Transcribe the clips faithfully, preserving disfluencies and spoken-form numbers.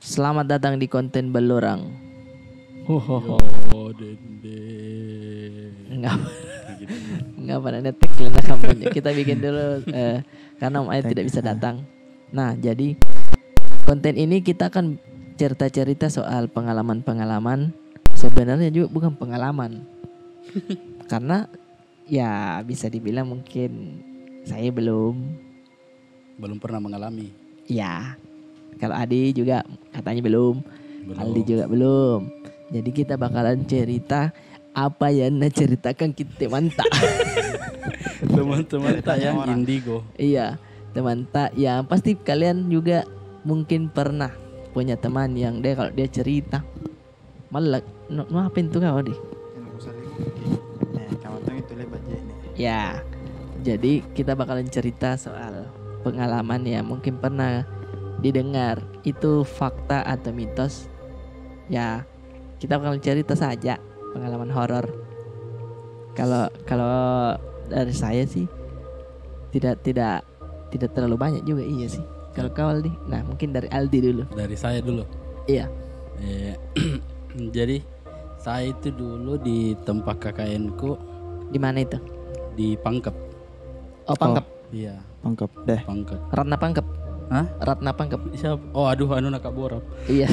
Selamat datang di konten Ballorang. Hohoho. Enggak, enggak pernah ngetik lah kampanye. Kita bikin dulu, eh, karena Om Ayu tidak bisa datang. Nah, jadi konten ini kita akan cerita-cerita soal pengalaman-pengalaman. Sebenarnya juga bukan pengalaman. Karena ya, bisa dibilang mungkin saya belum. Belum pernah mengalami. Ya. Kalau Adi juga katanya belum. Belum. Aldi juga belum. Jadi kita bakalan cerita apa yang naceritakan kita temanta. Teman-teman tak yang indigo. Iya, temanta. Ya, pasti kalian juga mungkin pernah punya teman yang dia, kalau dia cerita, malah, nu, nu apa itu kau, Di? Yang aku saling. Nih, kamu tahu itu lebat je ini. Ya, jadi kita bakalan cerita soal pengalaman yang mungkin pernah didengar. Itu fakta atau mitos? Ya, kita bakalan cerita saja pengalaman horor. Kalau, kalau dari saya sih, tidak, tidak tidak terlalu banyak juga, iya sih. Kalau kau, Aldi? Nah, mungkin dari Aldi dulu. Dari saya dulu. Iya. Eh, jadi, saya itu dulu di tempat K K N-ku. Di mana itu? Di Pangkep. Oh, Pangkep. Iya. Pangkep deh. Pangkep. Ratna Pangkep. Hah? Ratna Pangkep. Siapa? Oh, aduh, anu, nak Kak Borap. Iya.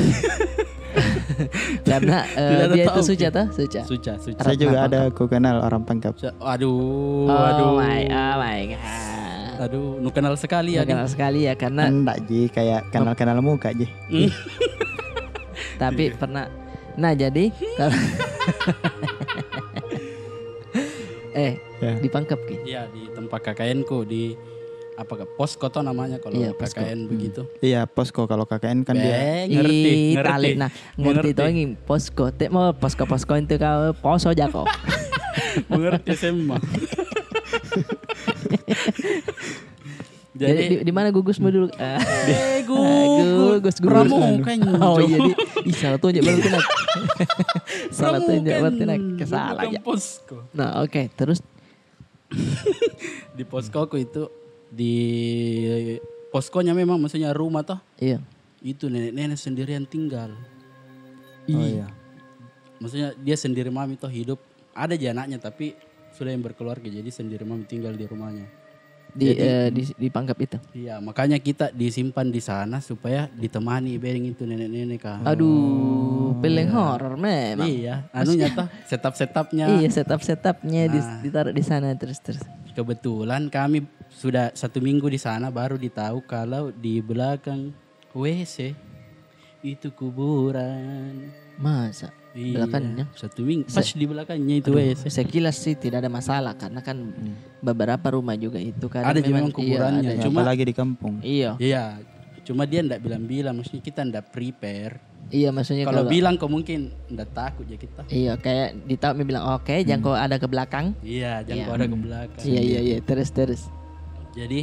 Karena, eh, dia itu Suca, toh? Suca. Suca, Suca. Saya juga ada ku kenal orang Pangkep. Aduh, aduh. Oh my, oh my God. Aduh, nu kenal sekali ya, kenal sekali ya, karena ndak ji, kayak kenal-kenal muka ji. Tapi pernah. Nah, jadi kalau eh, di Pangkep ki? Iya, di tempat K K N-ku, di apa, ke posko toh namanya kalau K K N begitu. Iya, posko kalau K K N kan dia. Eh, ngerti, ngerti. Nah, ngerti toh ini posko. Tek mau posko-posko itu kau poso jako. Mengerti semua. Jadi, di mana gugusmu dulu? Eh, gugus, gugus. Pramuka. Oh, iya, di, ih, salah tunjuk berarti nak. Salah tunjuk berarti nak. Salah ya. Nah, oke, terus di poskoku itu, di poskonya memang, maksudnya rumah toh. Iya. Itu nenek-nenek sendirian tinggal. Oh, iya. Maksudnya dia sendiri mami toh hidup. Ada ji anaknya, tapi sudah yang berkeluarga, jadi sendiri mami tinggal di rumahnya. Di, eh, di, di Pangkep itu? Iya, makanya kita disimpan di sana supaya ditemani bedeng itu nenek-nenek kah. Aduh, paling horor memang. Iya, anunya toh, setup-setupnya. Iya, setup-setupnya ditaruh di sana terus-terus. Kebetulan kami sudah satu minggu di sana, baru ditahu kalau di belakang W C itu kuburan. Masa? Iya, belakangnya? Satu minggu, pas di belakangnya itu W C. Sekilas sih tidak ada masalah, karena kan beberapa rumah juga itu kan ada memang kuburannya. Cuma apalagi di kampung. Iya. Iya. Cuma dia ndak bilang-bilang, maksudnya kita ndak prepare. Iya, maksudnya kalau bilang kau mungkin ndak takut ya kita. Iya, kayak ditahu mi bilang, "Oke, jangan kau ada ke belakang." Iya, jangan kau ada ke belakang. Iya, iya, iya, terus, terus. Jadi,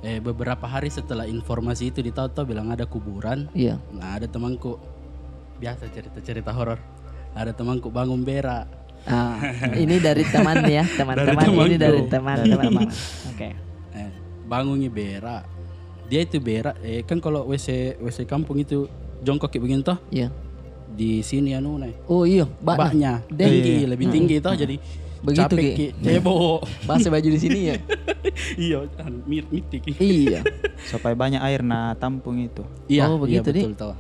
eh, beberapa hari setelah informasi itu ditahu toh bilang ada kuburan. Iya. Nah, ada temanku, biasa cerita-cerita horor. Ada temanku bangun berak. Ah, ini dari teman ya, teman-teman. Ini dari teman-teman. Oke. Eh, bangungi berak. Dia itu berak, eh, kan kalau W C, W C kampung itu jongkok kayak begini toh. Iya. Di sini anu, nah. Oh, iya, baknya. Baknya tinggi, lebih tinggi toh, jadi begitu capek ki. Cebok. Basah baju di sini ya. Iya, anu, mitik. Iya. Supaya banyak air na tampung itu. Iya, oh, begitu, betul toh.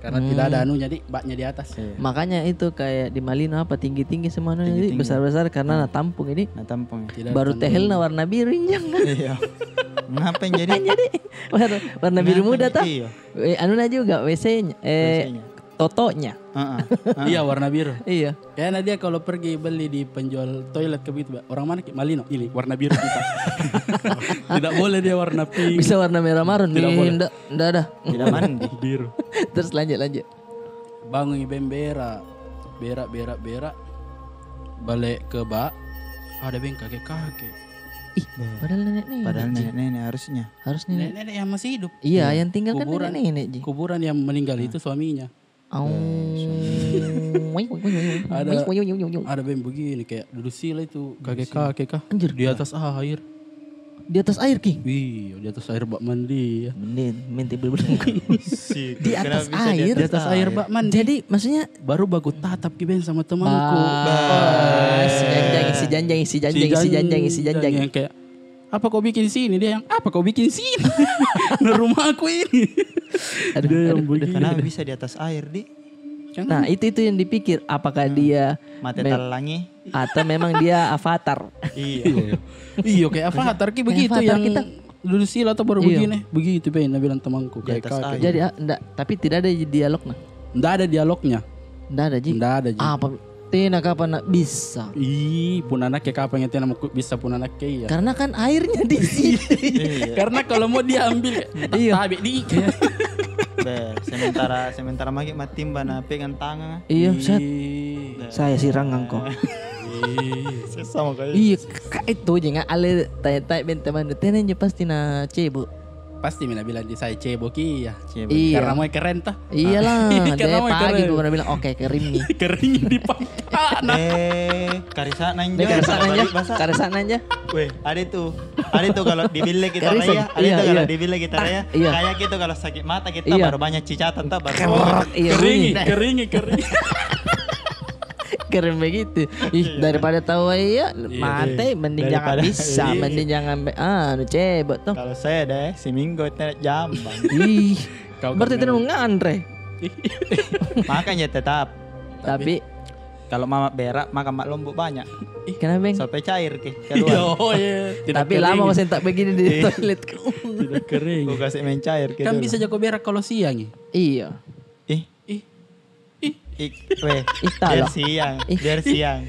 Karena tidak ada anu, jadi baknya di atas. Iya. Makanya itu kayak di Malino apa, tinggi-tinggi semua anu, jadi besar-besar karena na tampung ini. Na tampung. Baru tehel na warna biru injang. Iya. Ngapain jadi? Jadi warna, warna biru muda toh. Iya. Eh, anu na juga W C-nya, eh, totonya. Iya, warna biru. Iya. Kayaknya dia kalau pergi beli di penjual toilet ke begitu, orang mana ki? Malino, ini warna biru kita. Tidak boleh dia warna pink. Bisa warna merah marun. Tidak boleh. Ndak, ndak ada. Tidak mandi. Biru. Terus lanjut, lanjut. Bangun i beng berak. Berak, berak, berak. Balik ke bak. Ada beng kakek-kakek. Ih, padahal nenek-nenek. Padahal nenek-nenek harusnya. Harus nenek. Nenek-nenek yang masih hidup. Iya, yang tinggal kan nenek-nenek ji. Kuburan yang meninggal itu suaminya. Ada, ada beng begini, kayak duduk sila itu, kakek-kakek kah. Anjir. Di atas air. Di atas air ki? Iyo, di atas air bak mandi ya. Mending, mending belum. Di atas air. Di atas air bak mandi. Jadi maksudnya baru baku tatap ki ben sama temanku. Bah, si janjang, si janjang, si janjang, si janjang, si janjang. Yang kayak, "Apa kau bikin sini?" Dia yang, "Apa kau bikin sini?" Nah, rumahku ini. Aduh, dia yang aduh, aduh, begitu. Kenapa bisa di atas air, Di? Nah, itu, itu yang dipikir. Apakah dia mate talangi? Atau memang dia avatar? Iya. Iya, kayak avatar ki begitu, yang dulu sila atau baru begini. Begitu, Ben, na bilang temanku, kayak atas air. Jadi, ah, ndak, tapi tidak ada dialognya. Ndak ada dialognya. Ndak ada ji. Ndak ada ji. Apa? Tena kapan nak bisa? Ih, punanaknya kapan yang tena mau bisa punanaknya, iya. Karena kan airnya di sini. Iya. Karena kalau mau dia ambil, iya, tabe di. Be, sementara, sementara maki matimba na pegang tangan. Iya, set. Saya sirang engkau. Iya, kayak itu je nggak ale tanya-tanya ben teman. Tena nyo pasti na cebok. Pasti mina bilang di saya cebok iya. Iya. Karena mau keren toh. Iyalah, dia pagi gua pernah bilang, "Oke, kering nih." Kering di pantat. Eh, karisana njo. Karisana njo. Karisana njo. Weh, ada itu. Ada itu kalau di Bille kita raya. Ada itu kalau di Bille kita raya. Kayak gitu kalau sakit mata kita baru banyak cicatan toh, baru kering, kering, kering. Keren begitu. Ih, daripada tahu iya, mate, mending jangan bisa, mending jangan be-, anu, cebok toh. Kalau saya deh, seminggu tidak jambang. Ih, berarti tidak mau ngantre. Makanya tetap. Tapi kalau mama berak, makan mak lombok banyak. Kenapa, Beng? Sampai cair ke keluar. Tapi lama masih tak begini di toilet. Tidak kering. Ku kasih main cair ke. Kan bisa jako berak kalau siang. Iya. Ih. Ih. Ih, weh, biar siang, biar siang.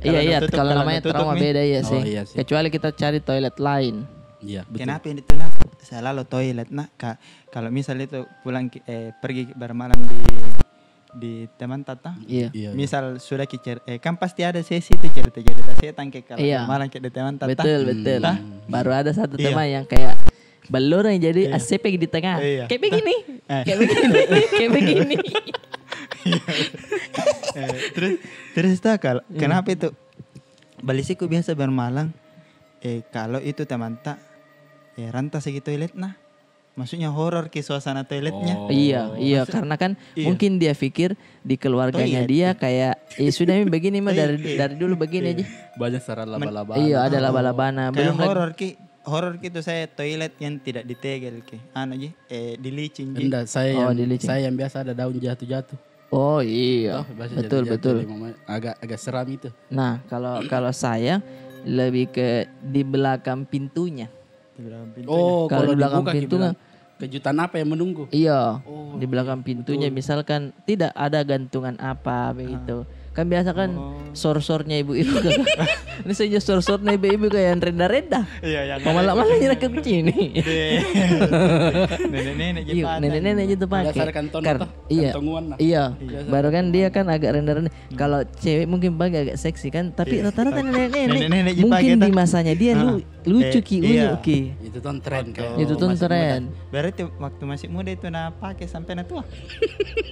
Iya, iya, kalau namanya trauma beda, iya sih. Kecuali kita cari toilet lain. Iya, betul. Kenapa ini tuh, nah? Selalu toilet, nah. Kalau misal itu pulang, eh, pergi bermalam di, di teman tata. Iya. Misal sudah ki cer-, eh, kan pasti ada sesi itu cerita-cerita setan ke kalau bermalam ke di teman tata. Betul, betul. Baru ada satu teman yang kayak Ballorang jadi asepek di tengah. Kayak begini. Kayak begini. Kayak begini. Eh, terus, terus tak, kalau kenapa itu? Balisiku biasa bermalam, eh, kalau itu teman tak, eh, ranta segi toilet, nah. Maksudnya horor ke suasana toiletnya. Iya, iya, karena kan mungkin dia pikir di keluarganya dia kayak, eh, sudah mi begini mah dari, dari dulu begini aja. Banyak sarang laba-laba. Iya, ada laba-laba. Nah, kayak belum lagi horor ki. Horor gitu saya toilet yang tidak ditegel ke. Anu ji, eh, dilicin ji. Enggak, saya yang, saya yang biasa ada daun jatuh-jatuh. Oh iya. Betul, betul. Agak, agak seram itu. Nah, kalau, kalau saya lebih ke di belakang pintunya. Di belakang pintunya. Oh, kalau di belakang pintunya. Kejutan apa yang menunggu? Iya, di belakang pintunya misalkan tidak ada gantungan apa begitu. Kan biasa kan sor-sornya ibu-ibu kan. Ini saja sor-sornya ibu-ibu kayak yang renda-renda. Iya, yang malah-malah yang ke kunci ini. Nenek-nenek je pakai. Nenek-nenek je pakai. Berdasarkan ton atau iya. Iya. Baru kan dia kan agak renda-renda. Kalau cewek mungkin pakai agak seksi kan, tapi rata-rata nenek-nenek mungkin di masanya dia lu lucu ki, unik ki. Itu ton tren kan. Itu ton tren. Berarti waktu masih muda itu na pakai sampai na tua.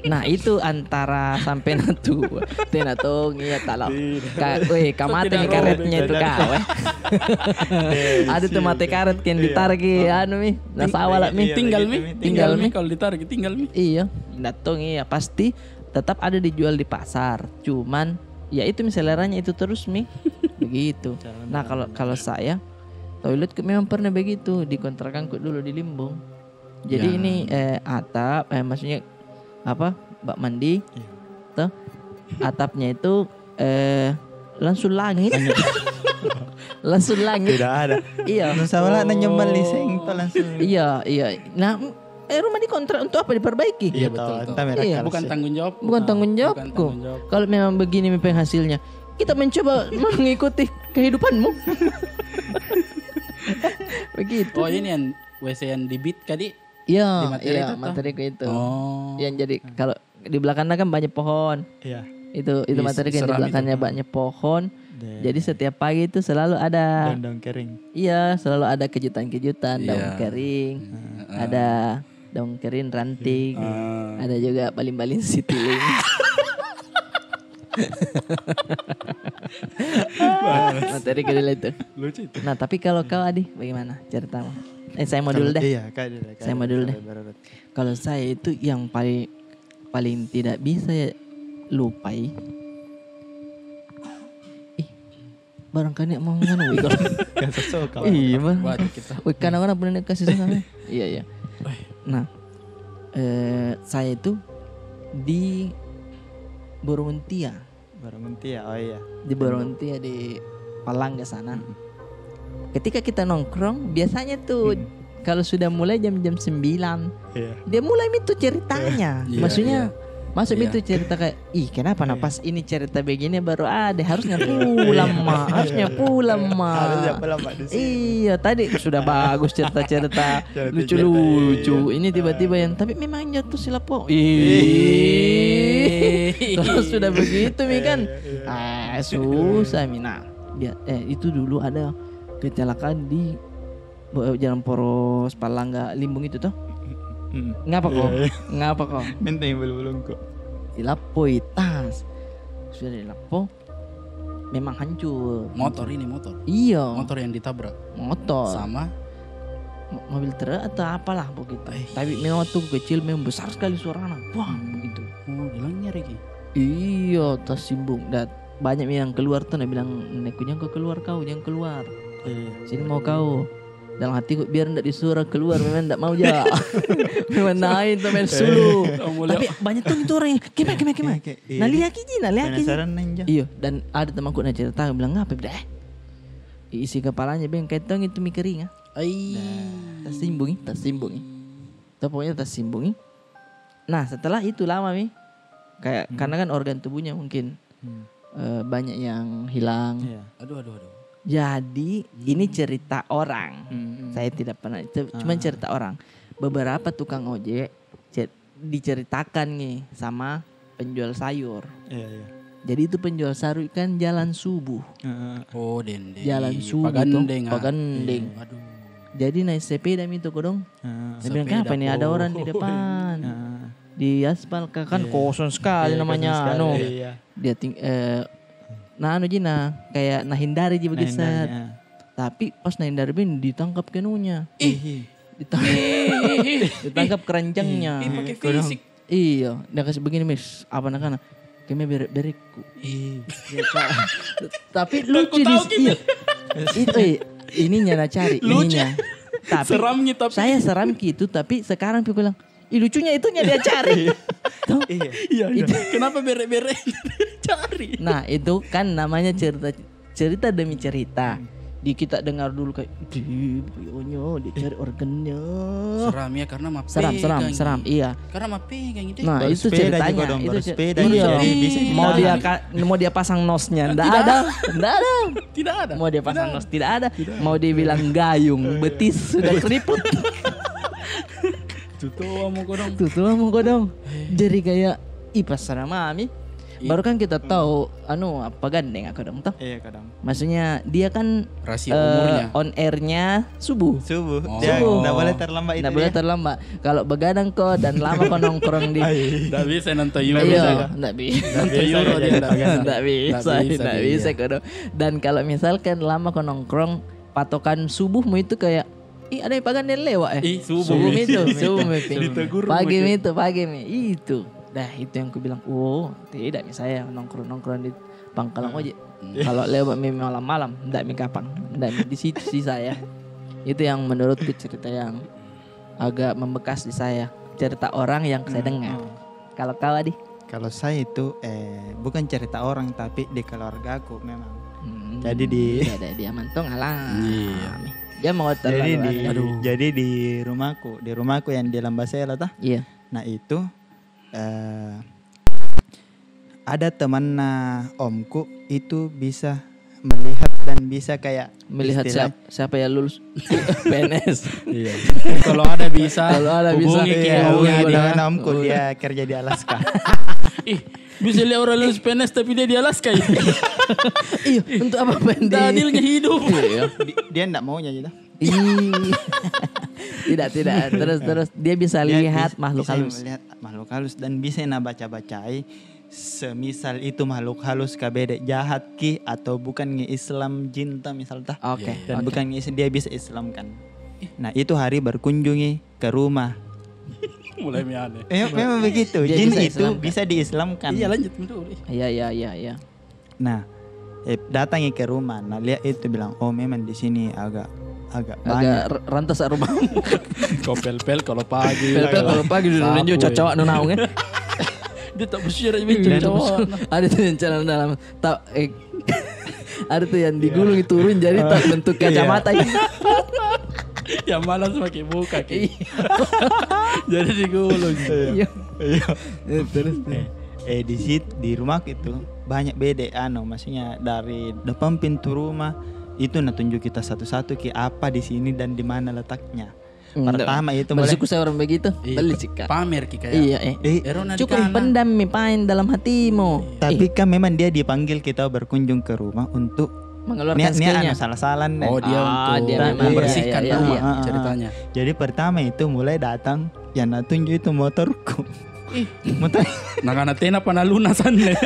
Nah, itu antara sampai na tua. Tena tong iya talo. Ka, weh, ka mate mi karetnya itu kau, eh. Ada tu mate karet kan ditarik ki anu mi. Nah, sawah lah mi. Tinggal mi, tinggal mi kalau ditarik, tinggal mi. Iya, datang iya pasti tetap ada dijual di pasar. Cuman ya itu mi seleranya itu terus mi. Begitu. Nah, kalau, kalau saya toiletku memang pernah begitu di kontrakanku dulu di Limbung. Jadi ini, eh, atap, eh, maksudnya apa? Bak mandi. Toh. Atapnya itu, eh, langsung langit. Langsung langit. Tidak ada. Iya. Nusa wala na nyembal liseng toh langsung. Iya, iya. Nah, eh, rumah dikontrak untuk apa diperbaiki? Iya, betul. Bukan tanggung jawab. Bukan tanggung jawabku. Kalau memang begini mi penghasilnya, kita mencoba mengikuti kehidupanmu. Begitu. Oh, ini yang W C yang di bit tadi? Iya, iya, materiku itu. Oh. Yang jadi kalau di belakangnya kan banyak pohon. Iya. Itu, itu materiku yang di belakangnya banyak pohon. Jadi setiap pagi itu selalu ada daun-daun kering. Iya, selalu ada kejutan-kejutan, daun kering. Ada daun kering ranting. Ada juga baling-baling sitiling. Materi kedua itu. Lucu itu. Nah, tapi kalau kau, Adi, bagaimana ceritamu? Eh, saya mau dulu deh. Iya, Kak dulu, Kak dulu. Saya mau dulu deh. Kalau saya itu yang paling, paling tidak bisa ya lupai. Ih, barangkali mau nganu, weh, kalau. Iya, Bang. Weh, kadang orang pernah kasih sana. Iya, iya. Nah, eh, saya itu di Borong Untia. Borong Untia, oh iya. Di Borong Untia, di Palangga sana. Ketika kita nongkrong, biasanya tuh kalau sudah mulai jam-jam sembilan, dia mulai mi tuh ceritanya. Iya, maksudnya, iya. Masuk mi tuh cerita kayak, "Ih, kenapa nah pas ini cerita begini baru ada? Harusnya pulang, Ma. Harusnya pulang, Ma." Harusnya pulang, Ma, di sini. Iya, tadi sudah bagus cerita-cerita lucu-lucu. Ini tiba-tiba yang, tapi memang jatuh silap kok. Ih. Kalau sudah begitu mi kan, ah, susah mi. Nah, dia, eh, itu dulu ada kecelakaan di, eh, jalan poros Palangga Limbung itu toh. Ngapa kok? Ngapa kok? Menteng bulu-bulungku. Dilappo i tas. Sudah dilappo, memang hancur. Motor ini, motor. Iya. Motor yang ditabrak. Motor. Sama? Mo-, mobil truk atau apalah begitu. Tapi memang waktu kecil memang besar sekali suaranya. Wah, begitu. Oh, dilanggar lagi. Iya, tersimbung. Dan banyak yang keluar tuh, nak bilang nenekku, "Jangan kau keluar kau, jangan keluar. Sini mau kau." Dalam hatiku, biar ndak disuruh keluar, memang ndak mau ja. Memang naik tuh main sulu. Tapi banyak tuh itu orang yang, "Kema, kema, kema." Nah, lihat ki ji, nah, lihat ki ji. Penasaran nanya. Iyo, dan ada temanku nak cerita, bilang, "Ngapa, Bre?" Isi kepalanya, beng, kayak tong itu mi kering, ah. Ai. Nah, tersimbung, tersimbung. Tuh pokoknya tersimbung. Nah, setelah itu lama mi. Kayak, karena kan organ tubuhnya mungkin, eh, banyak yang hilang. Iya. Aduh, aduh, aduh. Jadi, ini cerita orang. Saya tidak pernah, itu cuma cerita orang. Beberapa tukang ojek cer-, diceritakan nih sama penjual sayur. Iya, iya. Jadi itu penjual sayur kan jalan subuh. Heeh. Oh, dende. Jalan subuh tuh, Pagandeng, ah. Pagandeng. Iya. Aduh. Jadi naik sepeda mi tuh, kodong. Heeh. Dia bilang, "Kenapa ini ada orang di depan?" Heeh. Di aspal ka-, kan kosong sekali namanya, kosong sekali, anu. Iya. Dia ting-, eh, nah, anu ji nah, kayak nah hindari ji begitu. Nah, hindari, ya. Tapi pas nah hindari, beng, ditangkap kenunya. Ih. Ditangkap, ditangkap keranjangnya. Ih, pakai fisik. Iya, dia kasih begini, mis, apa nak kana? Keme bere-berekku. Ih. Tapi lucu di, iya. Itu, eh, ininya nah cari, ininya. Tapi seram gitu, tapi saya seram gitu, tapi sekarang pi bilang, "Ih, lucunya itunya dia cari." Tuh. Iya, iya. Kenapa bere-bere cari? Nah, itu kan namanya cerita, cerita demi cerita. Di kita dengar dulu kayak, "Di, bionya, dia cari organnya." Seram ya, karena mah seram, seram, seram, iya. Karena mah pegang itu. Nah, itu ceritanya, itu cer-, iya. Mau dia ka-, mau dia pasang nosnya, ndak ada, ndak ada. Tidak ada. Mau dia pasang nos, tidak ada. Mau dia bilang gayung, betis sudah keriput. Tutua mo kodong. Tutua mo kodong. Jadi kayak, ih, pasal mami. Baru kan kita tahu, anu, apa gandeng aku dong toh? Iya, kadang. Maksudnya, dia kan, eh, on airnya subuh. Subuh. Dia ndak boleh terlambat itu. Ndak boleh terlambat. Kalau begadang ko dan lama ko nongkrong di, ndak bisa nonton Euro. Iya, ndak bisa. Nonton Euro dia ndak bisa. Ndak bisa, ndak bisa kodong. Dan kalau misalkan lama ko nongkrong, patokan subuhmu itu kayak, "Ih, ada yang pagan dia lewat, eh." Ih, subuh mi itu, subuh mi itu. Pagi mi itu, pagi mi itu. Dah, itu yang kubilang, "Oh, tidak mi saya nongkrong-nongkrong di pangkalan ojek. Kalau lewat mi malam-malam, ndak mi kapang, ndak mi di situ sih saya." Itu yang menurutku cerita yang agak membekas di saya. Cerita orang yang saya dengar. Kalau kau, Adi? Kalau saya itu, eh, bukan cerita orang, tapi di keluargaku memang. Jadi di, dia mantong alami. Iya. Dia mau terlalu di, aduh. Jadi di rumahku, di rumahku yang di Lambasela toh. Iya. Nah, itu, eh, ada temanna omku itu bisa melihat dan bisa kayak melihat istilah siap-, siapa yang lulus P N S. Iya. Kalau ada bisa, kalau ada bisa, hubungi ke, iya, hubungi dia. Teman omku, dia kerja di Alaska. Ih, bisa lihat orang lulus P N S tapi dia di Alaska ya? Iya, untuk apa, Pak? Adilnya hidup. Iya. Di-, dia ndak maunya gitu. Ih. Tidak, tidak. Terus, terus dia bisa lihat makhluk halus. Dia bisa melihat makhluk halus dan bisa na baca-bacai Semisal itu makhluk halus ka bede, jahat ki, atau bukan nge Islam jin ta misal ta. Oke. Dan bukan nge Islam, dia bisa Islam kan. Nah, itu hari berkunjungi ke rumah. Mulai mi aneh. Eh, memang begitu. Jin itu bisa diislamkan. Iya, lanjut dulu. Iya, iya, iya, iya. Nah, eh, datangi ke rumah, nah, lihat itu bilang, "Oh, memang di sini agak, agak banyak." Agak rantas rumahmu. Kau pel-pel kalau pagi. Pel-pel kalau pagi dulu lanjut cawa-cawa nu naung, eh. Dia tak bersih dah. Ada tu yang celana dalam. Tak, eh, ada tu yang digulung turun jadi tak bentuk kacamata. Yang malas pakai buka ki. Jadi digulung. Iya. Iya. Eh, terus tuh. Eh, di sit-, di rumahku itu banyak bede, anu, maksudnya dari depan pintu rumah itu natunjuk kita satu-satu ki apa di sini dan di mana letaknya. Pertama itu mulai. Bersyukur saya orang begitu. Beli cika. Pamer ki kayak. Iya, eh. Cukup pendam mi pain dalam hatimu. Tapi kan memang dia dipanggil kita berkunjung ke rumah untuk mengeluarkan skillnya. Anu, salah-salah nih. Oh, dia untuk membersihkan rumah ceritanya. Jadi pertama itu mulai datang, yang natunjuk itu motorku. Motor. Nah, karena tena pernah lunasan deh.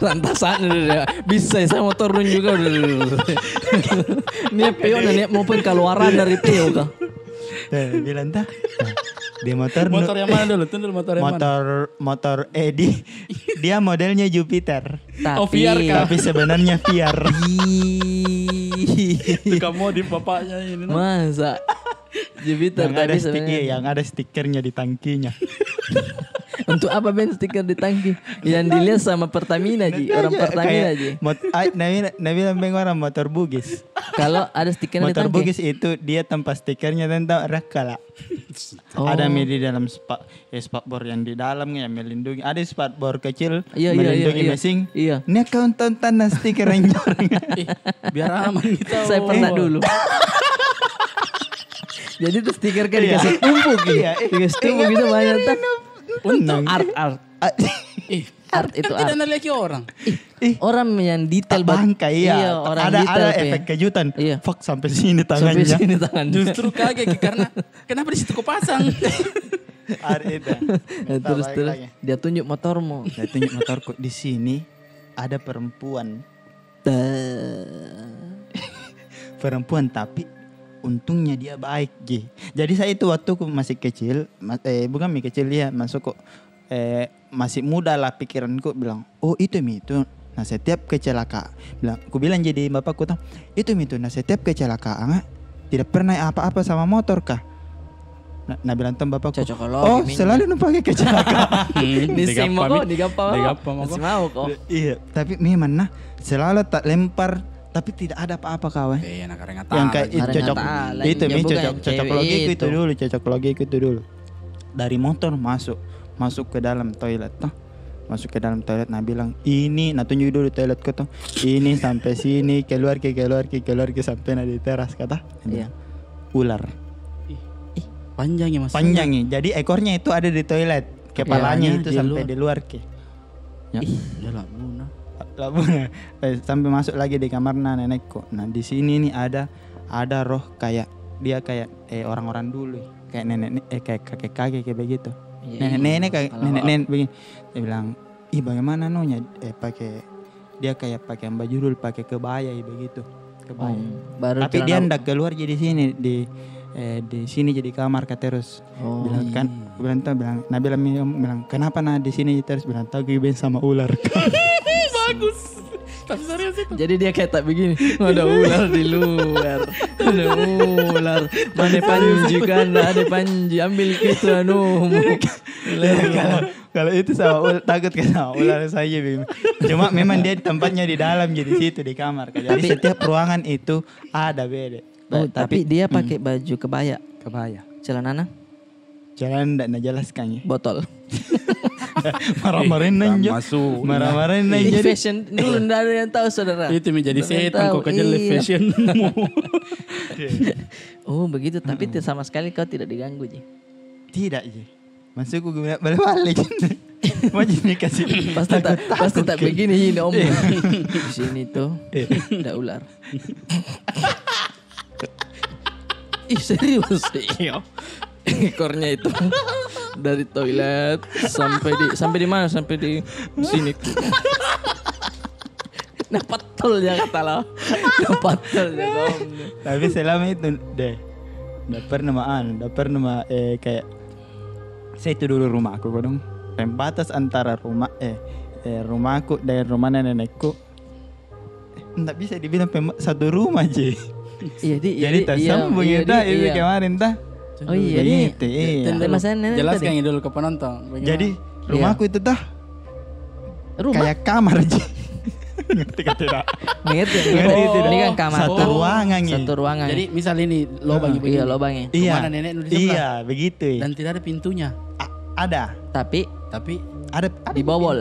Rantasan deh. Bisa saya motor nun juga. Niat peo, niat mau pun keluaran dari peo kah? Eh, bilang tah. Di motor. Motor yang mana dulu? Tunggu dulu, motor yang mana? Motor, motor Edi. Dia modelnya Jupiter. Oh, V R kah? Tapi sebenarnya V R. Tukang modif bapaknya ini. Masa? Jupiter tadi sebenarnya. Iya, yang ada stikernya di tangkinya. Untuk apa Ben stiker di tangki? Yang dilihat sama Pertamina ji, orang Pertamina ji. Nabi, Nabi bilang orang motor Bugis. Kalau ada stikernya di tangki. Motor Bugis itu dia tempat stikernya tentang rakala. Ada mi di dalam spa- eh, spakbor yang di dalam yang melindungi. Ada spakbor kecil melindungi mesin. Iya. Ini kau tonton stiker yang jorang. Biar aman gitu. Saya pernah dulu. Jadi itu stiker kan dikasih tumpuk gitu. Dikasih tumpuk gitu banyak tak. Untuk art, art. Art itu art. Tidak ada lagi orang. Orang yang detail banget. Iya, orang detail. Ada efek kejutan. Iya. Fuck, sampai sini tangannya. Justru kaget karena kenapa di situ kau pasang? Ada itu. Terus, terus dia tunjuk motormu. Dia tunjuk motorku. Di sini ada perempuan. Perempuan, tapi untungnya dia baik ji. Jadi saya itu waktu ku masih kecil, bukan mi kecil dia, masuk kok, eh, masih muda lah pikiranku, bilang, "Oh, itu mi itu." Nah, setiap kecelakaan, bilang, ku bilang jadi bapakku tuh, "Itu mi itu, nah, setiap kecelakaan, ah, tidak pernah apa-apa sama motor kah?" Nah, nah, bilang tuh bapakku, "Oh, selalu nu pakai kecelakaan." Ini semua kok digapa, masih mau kok. Iya, tapi memang nah, selalu tak lempar, tapi tidak ada apa-apa, kawan. Yang kayak cocok itu mi, cocok logiku itu dulu, cocok logiku itu dulu. Dari motor masuk, masuk ke dalam toilet toh. Masuk ke dalam toilet, nah bilang, "Ini," nah tunjuk dulu toiletku toh. "Ini sampai sini, keluar ke, keluar ke, keluar ke sampai nah di teras," kata. Iya. Ular. Ih, panjang ya, Mas. Panjang ya. Jadi ekornya itu ada di toilet, kepalanya itu sampai di luar ke. Ya, dia labuna. Labuna. Eh, sampai masuk lagi di kamarna nenekku. Nah, di sini nih ada, ada roh kayak dia kayak, eh, orang-orang dulu, kayak nenek, eh, kayak kakek-kakek kayak begitu. Nenek-nenek kayak nenek-nenek begini. Dia bilang, "Ih, bagaimana nonya, eh, pakai," dia kayak pakai baju dulu, pakai kebaya, ih, begitu. Kebaya. Tapi dia ndak keluar jadi sini, di, eh, di sini jadi kamar ka terus. Bilang kan, bilang tuh, bilang, nah, bilang, bilang, "Kenapa nah di sini terus?" Bilang, "Tahu ki Ben sama ular." Bagus. Tapi serius itu. Jadi dia kayak tak begini, "Ada ular di luar. Ada ular. Mana panji kan? Ada panji. Ambil ke itu anu." Kalau itu sama ular, takut ke sama ular saja, Bim. Cuma memang dia tempatnya di dalam, jadi situ di kamar. Jadi setiap ruangan itu ada bede. Tapi dia pakai baju kebaya. Kebaya. Celana? Celana ndak najelaskan ya. Botol. Marah-marahin nanya. Marah-marahin nanya. Fashion dulu ndak ada yang tahu, saudara. Itu menjadi setan kok, kejelek fashionmu. Oh, begitu. Tapi sama sekali kau tidak diganggu ji? Tidak ji. Maksudku, gue balik-balik. Pasti tak, pasti tak begini ini, Om. Di sini tuh ada ular. Ih, serius? Iya. Ekornya itu Dari toilet sampai di, sampai di mana? Sampai di sini. Nah, betul ya kata lo. Nah, betul ya, Bang. Tapi selama itu deh, ndak pernah ma anu, ndak pernah ma, eh, kayak, saya itu dulu rumahku, kodong, pembatas antara rumah, eh, eh, rumahku dan rumah nenekku, eh, ndak bisa dibilang pem-, satu rumah ji. Iya, di, iya, jadi di, iya, tersambung iya, ya, di, dah, itu iya. Kemarin, dah. Oh, iya, di. Begitu, iya. Tentang, jelaskan dulu ke penonton, bagaimana? Jadi, rumahku itu, dah, rumah? Kayak kamar ji. Ngerti kan tidak? Ngerti, ngerti. Ngerti tidak? Ini kan kamar. Satu ruangan, ya. Satu ruangan. Jadi, misal ini lobang, iya, begini. Lobang, ya. Iya. Rumah nenekmu di sebelah. Iya, begitu, ya. Dan tidak ada pintunya. A-, ada. Tapi, tapi ada, ada pintunya. Dibobol.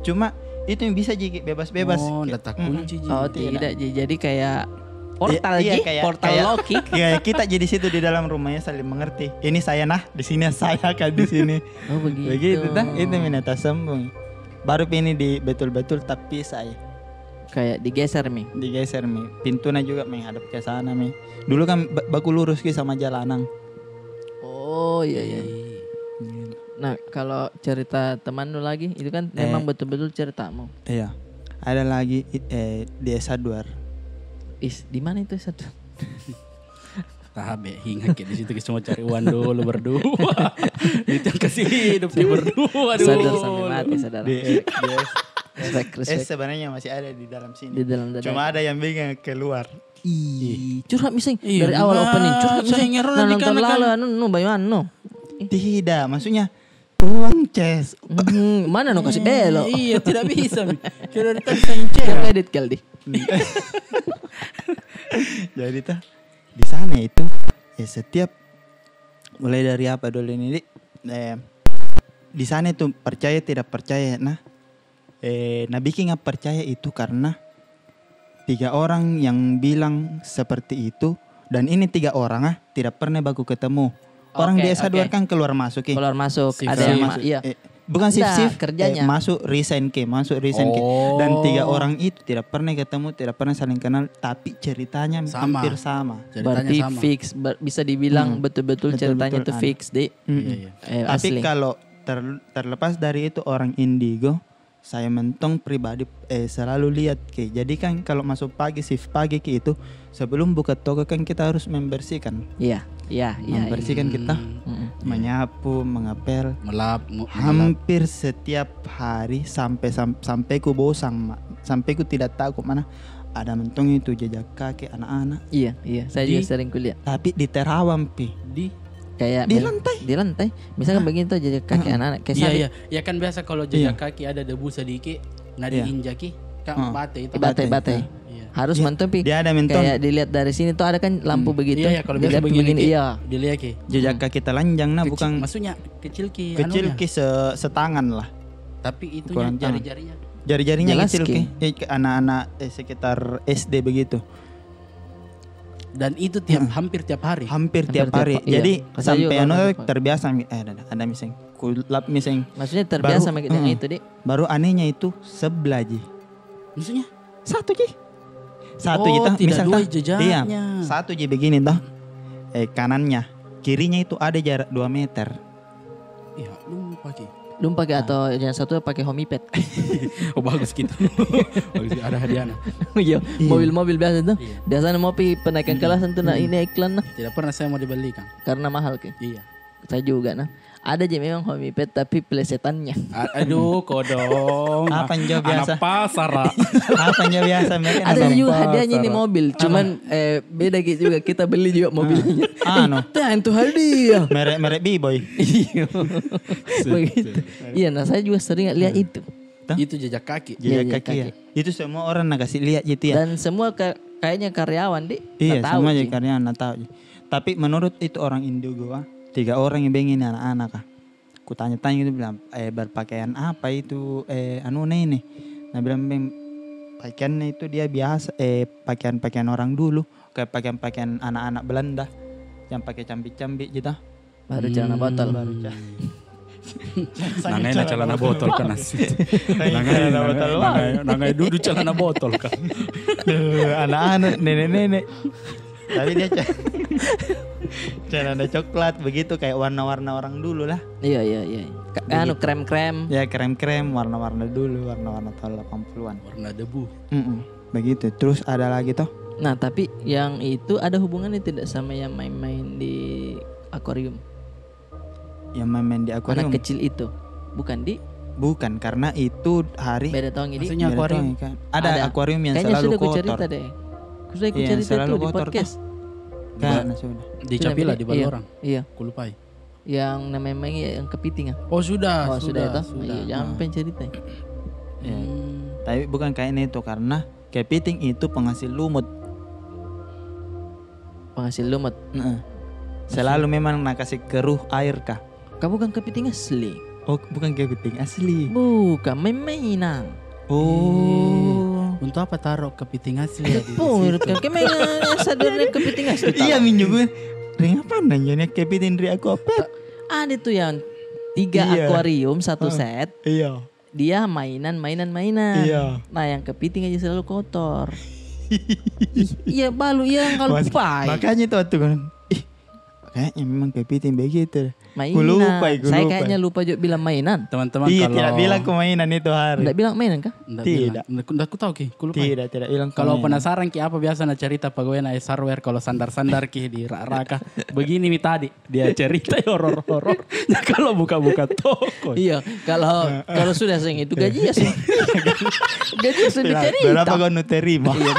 Cuma itu yang bisa ji bebas-bebas. Oh, ndak takunci ji. Oh, tidak ji. Jadi kayak portal ji, kayak portal Loki. Kayak kita ji di situ di dalam rumahnya saling mengerti. Ini saya, nah, di sini saya kan di sini. Oh, begitu. Begitu, dah. Itu mi na tersambung. Baru pi ini di betul-betul tapi saya. Kayak digeser mi. Digeser mi. Pintunya juga menghadap ke sana mi. Dulu kan ba-, baku lurus ki sama jalanan. Oh, iya, iya. Iya. Nah, kalau cerita temanmu lagi, itu kan memang betul-betul ceritamu. Iya. Ada lagi, i-, eh, di Esadwar. Is, di mana itu Esadwar? Tabe, hinga ke di situ, ke semua cari uang dulu berdua. Itu yang kasih hidup dia berdua dulu. Sadar sampai mati, sadar. Di, di, respect, respect. Eh, sebenarnya masih ada di dalam sini. Di dalam dada. Cuma ada yang bikin keluar. Ih, curhat mi seng. Iya, dari awal opening, curhat mi seng. Nah, nonton lalo, anu, nu, bayu anu. Tidak, maksudnya, uang, Ces. Mhm, mana nu kasih belok? Iya, tidak bisa mi. Kira dari tadi saya incer. Coba edit kali, di. Jadi, tah, di sana itu, ya, setiap, mulai dari apa dulu ini, di? Eh, di sana itu percaya tidak percaya, nah, eh, na bikin percaya itu karena tiga orang yang bilang seperti itu, dan ini tiga orang, ah, tidak pernah baku ketemu. Orang di Esadwar kan keluar masuk, eh. Keluar masuk, ada yang ma-, iya. Eh, bukan shift-shift, kerjanya. Eh, masuk resign ke, masuk resign ke. Dan tiga orang itu tidak pernah ketemu, tidak pernah saling kenal, tapi ceritanya hampir sama. Berarti fix, ber-, bisa dibilang betul-betul ceritanya itu fix, di. Iya, iya. Eh, tapi kalau ter-, terlepas dari itu, orang indigo, saya mentong pribadi, eh, selalu lihat ke. Jadi kan kalau masuk pagi, shift pagi ke itu, sebelum buka toko kan kita harus membersihkan. Iya, iya, iya. Membersihkan kita, menyapu, mengepel. Melap, mu-, melap. Hampir setiap hari sampai, sam-, sampai ku bosan, Mak. Sampai ku tidak tahu ke mana. Ada mentong itu jejak kaki anak-anak. Iya, iya. Saya juga sering kulihat. Tapi di terawang pi. Di? Kayak di lantai. Di lantai. Misalkan begitu jejak kaki anak-anak. Iya, iya. Ya kan biasa kalau jejak kaki ada debu sedikit, nah diinjaki, kan bate itu. Bate, bate. Iya. Harus mentong pi. Dia ada mentong. Kayak dilihat dari sini tuh ada kan lampu begitu. Iya, iya, kalau biasa begini, iya. Dilihat ki. Jejak kaki telanjang, nah, bukan. Maksudnya kecil ki, kecil ki se-, setangan lah. Tapi itunya jari-jarinya. Jari-jarinya kecil ki. Eh, ke anak-anak, eh, sekitar S D begitu. Dan itu tiap, hampir tiap hari. Hampir tiap hari. Jadi, sampai anu terbiasa mi, eh, ada, ada mi seng. Kulap mi seng. Maksudnya terbiasa mi dengan itu, di? Baru anehnya itu sebelah ji. Maksudnya? Satu ji. Satu ji, toh, tidak dua jejaknya. Iya, satu ji begini, toh. Eh, kanannya. Kirinya itu ada jarak dua meter. Iya, lupa ki. Lupa ki atau yang satu pakai Homipad. Oh, bagus gitu. Bagus, ada hadiahnya. Iya, mobil-mobil biasa tuh. Iya. Biasanya mau pi penaikan kelas tuh, nah, ini iklan, nah. Tidak pernah saya mau dibelikan. Karena mahal ki. Iya. Saya juga, nah. Ada ji memang Homipad, tapi plesetannya. A-, aduh, kodong. Apa yang jauh biasa? Anak pasar, ah. Apa yang jauh biasa? Ada juga hadiahnya ini mobil, cuman, eh, beda ki juga. Kita beli juga mobilnya. Ah, anu. Itu hadiah. Merek-merek B-boy. Iya. Begitu. Iya, nah, saya juga sering lihat itu. Itu jejak kaki. Jejak kaki, ya. Itu semua orang na kasih lihat gitu, ya. Dan semua ka-, kayaknya karyawan, di. Iya, semua jadi karyawan, na tahu ji. Tapi menurut itu orang indigo, ah, tiga orang yang begini anak-anak, ah. Kutanya-tanya gitu, bilang, "Eh, berpakaian apa itu, eh, anu, ini?" Na bilang, "Beng, pakaiannya itu dia biasa, eh, pakaian-pakaian orang dulu, kayak pakaian-pakaian anak-anak Belanda yang pakai cambik-cambik gitu." Baru celana botol. Baru celana. Nangai na celana botol kan asli. Nangai celana botol. Nangai, nangai duduk celana botol kan. Anak-anak, nenek-nenek. Tapi dia ce-, Celana coklat begitu, kayak warna-warna orang dulu lah. Iya, iya, iya. Anu, krem-krem. Ya, krem-krem, warna-warna dulu, warna-warna tahun delapan puluhan. Warna debu. Mm-mm, begitu. Terus ada lagi toh. Nah, tapi yang itu ada hubungannya tidak sama yang main-main di akuarium? Yang main-main di akuarium? Anak kecil itu. Bukan di? Bukan, karena itu hari. Beda tong ini. Maksudnya akuarium? Ada akuarium yang selalu kotor. Kayaknya sudah ku cerita deh. Ku sudah ku cerita itu di podcast. Kan, sudah. Di Capila, di Ballorang. Iya. Ku lupai. Yang namanya yang kepiting, ah? Oh, sudah, sudah, sudah. Iya, jangan pengen cerita. Iya. Tapi bukan kayaknya itu, karena kepiting itu penghasil lumut. Penghasil lumut. Selalu memang na kasih keruh air kah? Kau bukan kepiting asli. Oh, bukan kepiting asli. Bukan, main-mainan. Oh. Untuk apa taruh kepiting asli ya di situ? Kau memang sadar kepiting asli. Iya, minyo. Ring apa nanya kepiting ri aku apa? Ada tuh yang tiga akuarium satu set. Iya. Dia mainan, mainan, mainan. Iya. Nah, yang kepiting aja selalu kotor. Iya, balu, iya, kalau lupa. Makanya itu waktu kan, ih, kayaknya memang kepiting begitu. Mainan. Saya kayaknya lupa juga bilang mainan. Teman-teman, iya, tidak bilang ku mainan itu hari. Tidak bilang mainan kah? Tidak. Tidak ku tahu ki, ku lupa. Tidak, tidak bilang ku mainan. Kalau penasaran ki apa biasa na cerita pegawai na hardware, kalau sandar-sandar ki di rak-raka. Begini mi tadi. Dia cerita horor-horor. Kalau buka-buka toko. Iya, kalau sudah seng itu gaji ya seng. Gaji ya seng dicerita. Berapa kau nu terima? Iya,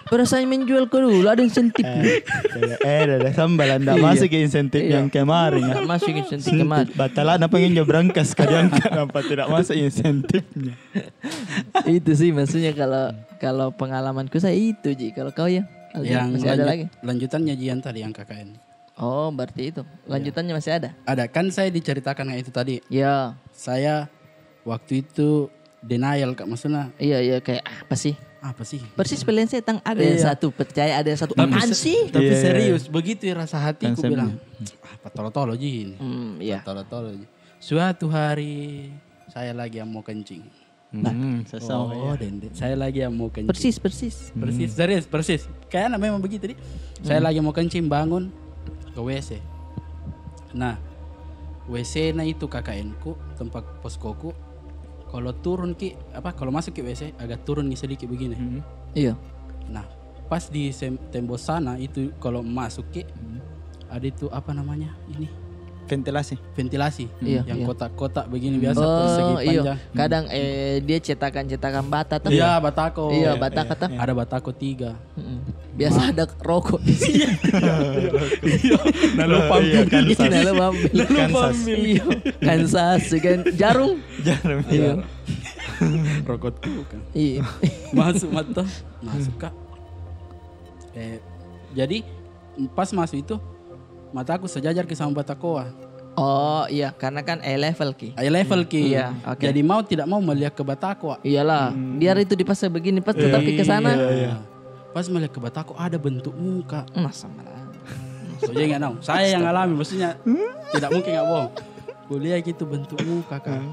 perasaan menjual kau dulu ada insentif. Eh, dah, dah sambal anda masuk ke insentif yang kemarin ya. Masuk insentif kemarin. Batalan apa yang jauh berangkas kau diangkat apa tidak masuk insentifnya. Itu sih maksudnya kalau pengalamanku saya itu ji. Kalau kau ya? Yang masih ada lagi? Lanjutannya ji yang tadi yang K K N. Oh, berarti itu. Lanjutannya masih ada? Ada. Kan saya diceritakan kayak itu tadi. Ya. Saya waktu itu denial, Kak, maksudnya. Iya, iya, kayak, "Apa sih?" Apa sih? Persis pilihan setan. Ada yang satu percaya, ada yang satu, "Apaan sih?" Tapi serius, begitu ya rasa hatiku bilang, "Apa tolo-tolo ji ini?" Hmm, iya. Apa tolo-tolo ji. Suatu hari, saya lagi yang mau kencing. Nah, oh, dende. Saya lagi yang mau kencing. Persis, persis. Persis, serius, persis. Kayaknya memang begitu, di. Saya lagi mau kencing, bangun ke W C. Nah, W C na itu K K N ku, tempat poskoku. Kalau turun ki, apa, kalau masuk ki W C, agak turun ki sedikit begini. Iya. Nah, pas di tembok sana itu, kalau masuk ki, ada itu, apa namanya, ini? Ventilasi. Ventilasi. Iya, yang kotak-kotak begini biasa, persegi panjang. Kadang, eh, dia cetakan-cetakan bata toh. Iya, batako. Iya, batako toh. Ada batako tiga. Biasa ada rokok di sini. Iya. Lalu pambil. Lalu pambil. Kansas. Iya. Kansas, kan. Jarum. Jarum. Iya. Rokok tuh kan. Iya. Masuk mata. Masuk, Kak. Eh, jadi pas masuk itu, mataku sejajar ki sama batakoa. Oh, iya, karena kan eye level ki. Eye level ki. Iya, oke. Jadi mau tidak mau melihat ke batakoa. Iyalah, biar itu dipaksa begini, pas tetapi ke sana. Iya, iya. Pas melihat ke batakoa, ada bentuk muka. Masa malah. So, jangan, no. Saya yang alami, maksudnya, tidak mungkin nggak bohong. Kulihat gitu bentuk muka, Kak.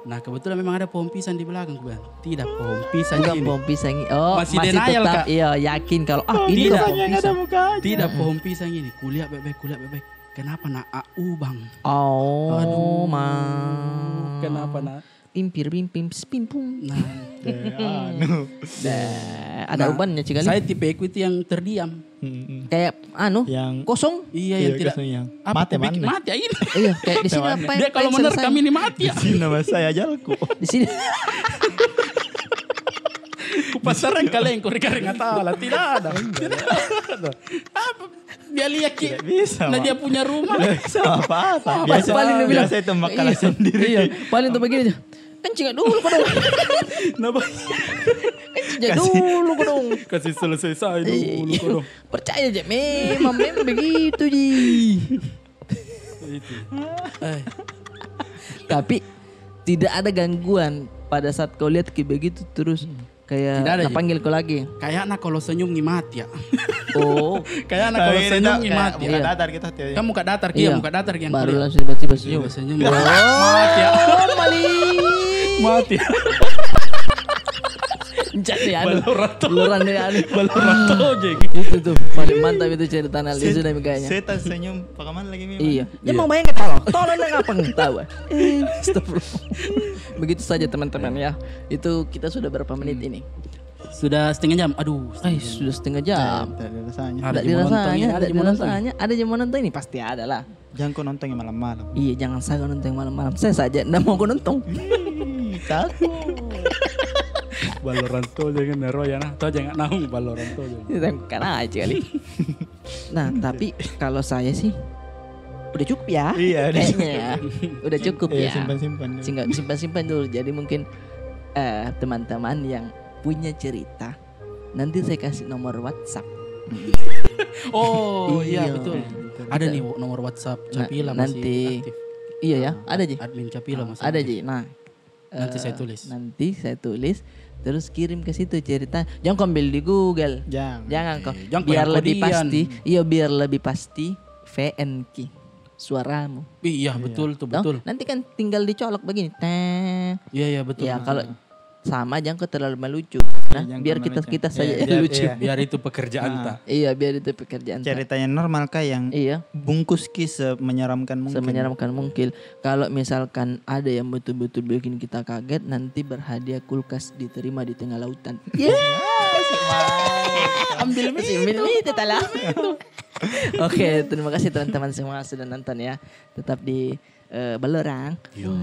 Nah, kebetulan memang ada pohon pisang di belakang, ku bilang, "Tidak pohon pisang ini." Pohon pisang ini. Oh, masih denial, Kak. Iya, yakin kalau, "Ah, ini tidak pohon pisang." Tidak pohon pisang ini. Kulihat baik-baik, kulihat baik-baik. Kenapa na a'u, Bang? Oh, ma. Kenapa na? Pimpir, pimpim, pimpung. Nah. Ada ubannya, cikali. Saya tipe ku itu yang terdiam. Kayak, anu, kosong. Iya, yang tidak. Mati, mati. Iya, kayak di sini apa yang selesai? Dia kalau menerkam ini mati ya. Di sini nama saya ajalku. Di sini. Kupasarkan kalengku ri garing atala. Tidak ada. Tidak ada. Apa? Dia lihat ki. Tidak bisa, nah, dia punya rumah. Tidak bisa apa-apa. Biasa, paling dia bilang, biasa itu makanan sendiri. Iya, paling tuh begini aja. Kencing dulu kodong. Kenapa? Kencing dulu kodong. Kasih selesai saya dulu kodong. Percaya aja, memang, memang begitu ji. Tapi tidak ada gangguan pada saat kau lihat kayak begitu terus. Kayak na panggil kau lagi. Kayaknya kalau senyum ni mati ya. Oh. Kayaknya kalau senyum ni mati ya. Muka datar kita. Kan muka datar ki, muka datar ki yang baru langsung tiba-tiba senyum. Senyum. Mati ya. Oh, maling. Mati ya. Jadi anu. Ballorang to. Ballorang deh anu. Ballorang to, Jeng. Itu tuh paling mantap itu cerita analisis dan kayaknya. Setan senyum, pakai mana lagi mi? Iya. Dia mau main ke tolong. Tolong dong apa? Tahu. Eh, astagfirullah. Begitu saja teman-teman ya. Itu kita sudah berapa menit ini? Sudah setengah jam. Aduh. Eh, sudah setengah jam. Tak ada rasanya. Ada Tak je mau nonton dirasanya, ini, ada ada je mau mau nonton. Nonton, ada je mau nonton ini pasti ada lah. Jangan kau nonton yang malam-malam. Iya, jangan saja nonton yang malam-malam. Saya saja ndak mau kau nonton. Ih, takut. Ballorang to, Jeng, nero ya nah. To, Jeng, naung Ballorang to, Jeng. Kita bukan aja kali. Nah, tapi kalau saya sih udah cukup ya. Iya, udah Kayaknya ya. Udah cukup Iya, ya. simpan-simpan dulu. Tinggal simpan-simpan dulu. Jadi mungkin eh, teman-teman yang punya cerita, nanti saya kasih nomor WhatsApp. Oh iya, Iya. Betul. Ada nih nomor WhatsApp Nah, Capila nanti masih aktif. Iya ya, ada ji. Admin Capila masih Ada aktif. ji. Nah, Nanti eh, saya tulis. Nanti saya tulis, terus kirim ke situ cerita. Jangan kau ambil di Google. Jangan. Jangan kau. Eh, jangan kau Biar yang lebih kodian. Pasti. Iya, biar lebih pasti V N ki suaramu. Iya, betul tuh, Toh? Betul. Nanti kan tinggal dicolok begini. Teng. Iya, iya, betul. Ya, Betul. Kalau sama, jangan kau terlalu melucu. Nah, Jangan biar kau kita melucu. Kita saja Iya, biar- lucu. Iya. Biar itu pekerjaan tak. Iya, biar itu pekerjaan tak. Cerita yang normal kah yang Iya. Bungkus ki semenyeramkan mungkin. Semenyeramkan mungkin. Kalau misalkan ada yang betul-betul bikin kita kaget, nanti berhadiah kulkas diterima di tengah lautan. Iya. Ambil Ambil itu, talah. Oke, terima kasih teman-teman semua sudah nonton ya. Tetap di eh, Ballorang. Iya.